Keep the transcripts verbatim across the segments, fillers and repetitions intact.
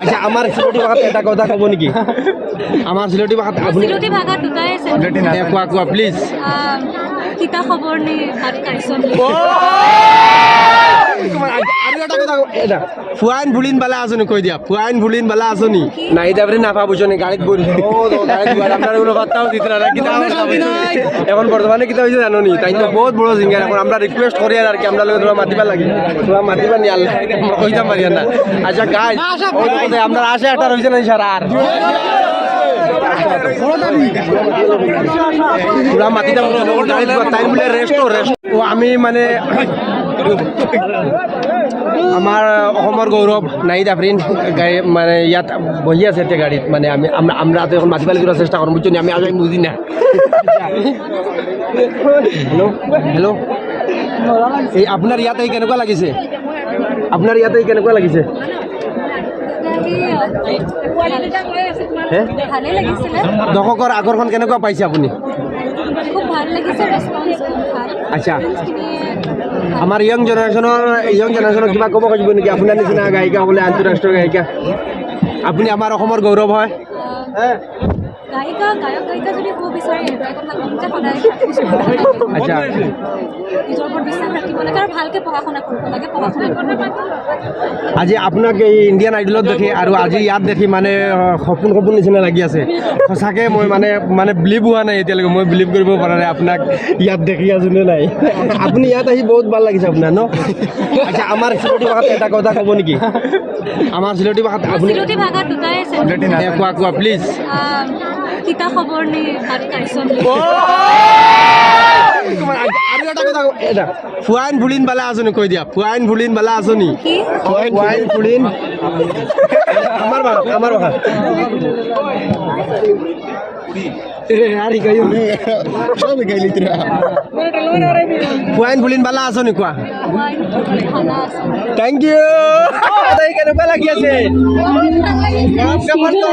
আচ্ছা, আমার সিলেটি ভাষাত এটা কথা কব নেকি? আমার সিলেটি ভাষাত আপনি সিলেটি ভাষাত দুটাই আছে। এ, কোৱা, কোৱা, প্লিজ। আহ, কিতা খবৰ নি, ভাত খাইছ নি? তোমার আ-, আরো একটা কথা কব, এটা। ফুয়াইন ফুলিন বালা আছো নি, কই দিয়া? ফুয়াইন ফুলিন বালা আছো নি? নাহিদ আফরিন আপা বুঝছো নি, গাড়িত বই। ও, তো গাড়িত বই, আমরা কোনো পাত্তাও দিত না, না, কিতা অবস্থা বুঝছো নি? এখন বর্তমানে কিতা হইছে জানো নি? তাই তো বহুত বড় সিঙ্গার, এখন আমরা রিকোয়েস্ট করি আর কি, আমরা লগে তোমরা মাতিবা লাগি। তোমরা মাতিবা নি আল্লাহ, আমরা কইতাম পারি না। আচ্ছা গাইস, ওই দেখো তো, আমরা আশা একটা রইছে না স্যার আর। তোমরা মাতিতাম, গাড়িত বই, তাই বলে রেস্ট, রেস্ট। ও আমি মানে আমাৰ অসমৰ গৌৰৱ নাহিদ আফৰিন গাড়ী মানে ইয়াত বহি আছে এতিয়া গাড়ীত। মানে আমি, আমরা, আমরা তো এখন মাতিব লাগিব চেষ্টা কৰিম, বুজিছো নি? আমি আগে বুজি না। হেল্ল', হেল্ল', এই আপোনাৰ ইয়াত আহি কেনেকুৱা লাগিছে? আপোনাৰ ইয়াত আহি কেনেকুৱা লাগিছে? হে? ভালে লাগিছিলে। দৰ্শকৰ আকৰ্ষণ কেনেকুৱা পাইছে আপুনি? খুব ভাল লাগিছে, ৰেছপন্স খুব ভাল। আচ্ছা। ফ্ৰেণ্ডছখিনিয়ে আমাৰ য়ং জেনেৰেশ্যনৰ, য়ং জেনেৰেশ্যনক কিবা ক'ব খুজিব নেকি? আপোনাৰ নিচিনা গায়িকা হ'বলৈ, আন্তঃৰাষ্ট্ৰীয় গায়িকা, আপুনি আমাৰ অসমৰ গৌৰৱ হয়। আহ, গায়িকা, গায়ক গায়িকা যদি ক'ব বিচাৰে, এটা কথা ক'ম যে সদায় আচ্ছা। নিজৰ ওপৰত বিশ্বাস ৰাখিব লাগে আৰু ভালকে পঢ়া শুনা কৰিব লাগে। পঢ়া শুনা কৰিব লাগে। আজি আপোনাক এই ইণ্ডিয়ান আইডলত দেখি আৰু আজি ইয়াত দেখি মানে, আহ, সপোন সপোন নিচিনা লাগি আছে। সঁচাকে মই মানে, মানে বিলিভ হোৱা নাই এতিয়ালৈকে, মই বিলিভ কৰিব পৰা নাই আপোনাক ইয়াত দেখি আছো নে নাই। আপুনি ইয়াত আহি বহুত ভাল লাগিছে আপোনাৰ, ন? আচ্ছা, আমাৰ সিলেটি ভাষাত এটা কথা ক'ব নেকি? আমাৰ সিলেটি ভাষাত আপুনি সিলেটি ভাষাত দুটাই আছে। এ, কোৱা, কোৱা, প্লিজ। আহ, কিতা খবৰ নি, ভাত খাইছ নি? ও! তোমার আ-, আরো একটা কথা, এটা। ফুয়াইন ফুলিন বালা আছো নি, কই দিয়া? ফুয়াইন ফুলিন বালা আছো নি? কি? ফুয়াইন ফুলিন। আমার বাবা, আমার বাবা। এ, আর কি কইও? সব গাইলি তোরা। ফুয়াইন ফুলিন বালা আছো নি, কোৱা? Thank you. তাই কেনেকুৱা লাগি আছে? গৰম কেমন তো?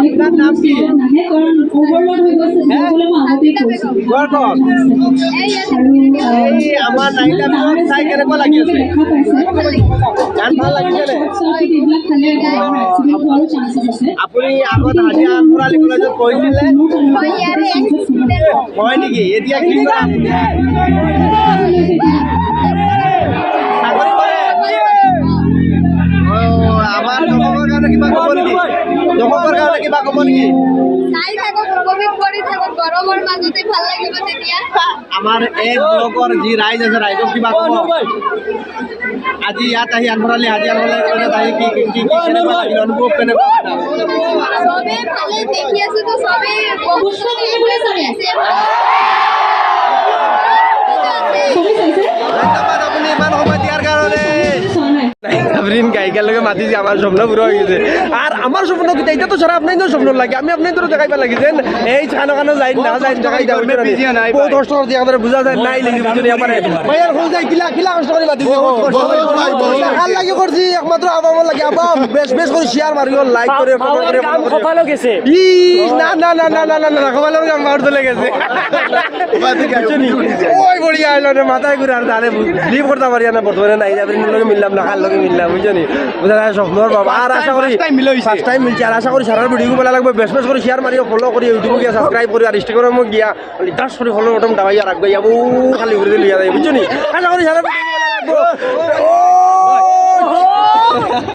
আপোনাৰ নাম কি? হে? তোমাৰ ঘৰ ক'ত? এই আমাৰ নাইলা ব্লগ চাই কেনেকুৱা লাগি আছে? গান ভাল লাগিছে নে? আপুনি আগত হাজিয়া আনফৰালি কলেজত পঢ়িছিলে? হয় নেকি? এতিয়া কি কৰে আপুনি? চাকৰি কৰে? অ, আমাৰ দৰ্শকৰ কাৰণে কিবা ক'ব নেকি? দৰ্শকৰ কাৰণে কিবা ক'ব নেকি? চাই থাকক, উপভোগ কৰি থাকক, গৰমৰ মাজতে ভাল লাগিব তেতিয়া। আমাৰ এই ব্লগৰ যি ৰাইজ আছে, ৰাইজক কিবা ক'ব? আজি ইয়াত আহি আনফৰালি, আজি আনফৰালি কলেজত আহি কি, কি, কি, কি, কেনেকুৱা লাগিল? অনুভৱ কেনেকুৱা? সবে ভালে দেখি আছে তো, সবে বহুত ধন্যবাদ আপুনি ইমান সময় দিয়াৰ কাৰণে। আফরিন গায়িকার লগে মাতিছি, আমার স্বপ্ন পুরা হয়ে গেছে। আর আমার স্বপ্ন কিতা, এটা তো সারা আপনাইনতর স্বপ্ন লাগে। আমি আপনাইনতর দেখাইবার লাগি যেন এই খানো খানো যাই না, যাই দেখাই দাও। বহুত কষ্ট করছি, আমারে বুঝা যায় নাই, লেগে বুঝুন আমারে। ভাই, আর হল যাই, কিলা, কিলা কষ্ট করে মাতিছি। বহুত কষ্ট করে। ভাই, বহুত। আর লাগি করছি, একমাত্র আবামর লাগি। আবাম, বেশ, বেশ করে শেয়ার মারিও, লাইক করে, কমেন্ট করে, কপালো গেছে। ই, না, না, না, কপালো গাম মার চলে গেছে। ওই বড়ি আইলো রে, মাথায় ঘুরে আর তাহলে লিভ করতে পারি না। বর্তমানে নাই, যাবে, লগে মিললাম না, কার লগে মিললাম, বুঝছো নি? বুঝা যায় স্বপ্নর বাবা। আর আশা করি ফার্স্ট টাইম মিলছে। ফার্স্ট টাইম মিলছে, আর আশা করি সারার ভিডিও ভালা লাগবো। বেশ বেশ করি শেয়ার মারিও, ফলো করিও, ইউটিউবে গিয়া সাবস্ক্রাইব করিও, আর ইনস্টাগ্রামে গিয়া খালি দশ করি ফলো বাটন দাবাইয়া রাখবো, ইয়া বউ খালি ঘুরে দিলে ইয়া যায়, বুঝছো নি? আশা করি সারার ভিডিও ভালা লাগবো। ও!